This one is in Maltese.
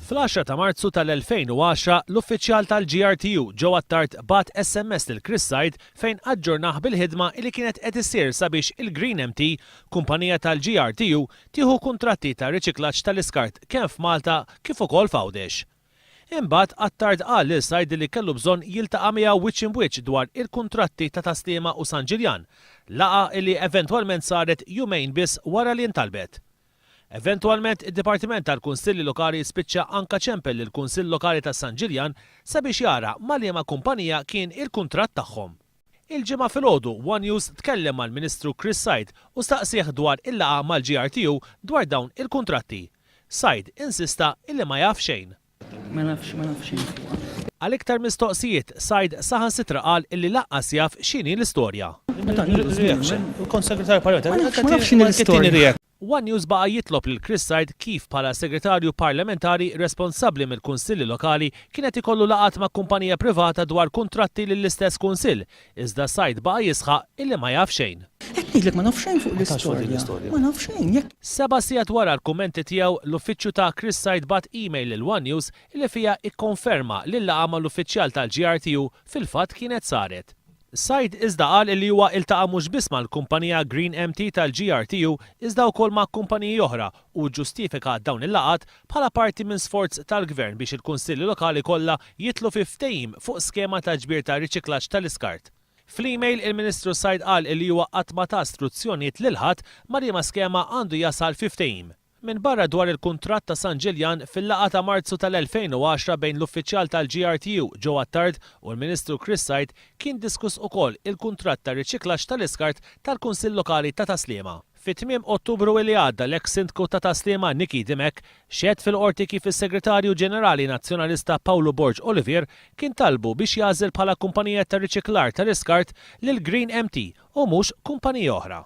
Fl-10 ta' Marzu tal-2010, l-uffiċjal tal-GRTU Joe Attard bagħat SMS lil Chris Said fejn aġġornah bil-ħidma li kienet qed issir sabiex il-Green MT, kumpanija tal-GRTU, tieħu kuntratti ta' riċiklaġġ tal-iskart kemm f'Malta kif ukoll f'Għawdex. Imbagħad Attard qal lil Said li kellu bżonn jiltaqa' miegħu wiċċ imb'wiċċ dwar il-kuntratti ta' Tas-Sliema u San Ġiljan, laqgħa li eventwalment saret jumejn biss wara li ntalbet. Eventwalment, id-Dipartiment tal-Kunsilli Lokali spiċċa anka ċempel lill-Kunsill Lokali ta' San Ġiljan sabiex jara ma' liema kumpanija kien il-kuntratt tagħhom. Il-Ġimgħa filgħodu, one News tkellem mal-Ministru Chris Said u staqsieh dwar il-laqgħa mal-GRTU dwar dawn il-kuntratti. Said insista illi ma jaf xejn. Ma nafx, ma nafx xejn fuqha. Għal iktar mistoqsijiet, Said saħansitra qal illi lanqas jaf x'inhi l-istorja. Ma nafx x'inhi l-istorja. One News baqa' jitlob lil Chris Said kif bħala Segretarju Parlamentari responsabbli mill-Kunsilli Lokali kien qed ikollu laqgħat ma' kumpanija privata dwar kuntratti lill-istess Kunsill, iżda Said baqa' jisħaq illi ma jaf xejn. Qed ngħidlek ma naf xejn fuq l-istorja. Ma naf xejn. Jekk. Seba' sigħat wara l-kummenti tiegħu, l-uffiċċju ta' Chris Said bagħat email lil one News li fiha ikkonferma li l-laqgħa mal-uffiċjal tal-GRTU fil-fatt kienet saret. Said iżda qal li huwa iltaqa' mhux biss mal-kumpanija Green MT tal-GRTU iżda wkoll ma' kumpaniji oħra u ġġustifika dawn il-laqgħat bħala parti minn sforz tal-Gvern biex il-Kunsilli Lokali kollha jidħlu fi ftehim fuq skema ta' ġbir ta' riċiklaġġ tal-iskart. Fl-email, il-Ministru Said qal li huwa qatt ma ta struzzjonijiet lil ħadd ma' liema skema għandu jasal fi ftehim. Minbarra dwar il-kuntratt ta' San Ġiljan, fil-laqgħa ta' Marzu tal-2010 bejn l-uffiċjal tal-GRTU Joe Attard u l-Ministru Chris Said kien diskuss ukoll il-kuntratt ta' riċiklaġġ tal-iskart tal-Kunsill Lokali ta' Tas-Sliema. Fi tmiem Ottubru li għadda l-eks Sindku ta' Tas-Sliema Nicky Dimech xehed fil-Qorti kif is-Segretarju Ġenerali Nazzjonalista Pawlu Borg Olivier kien talbu biex jagħżel bħala kumpanija ta' riċiklar tal-iskart lil Green MT u mhux kumpanija oħra.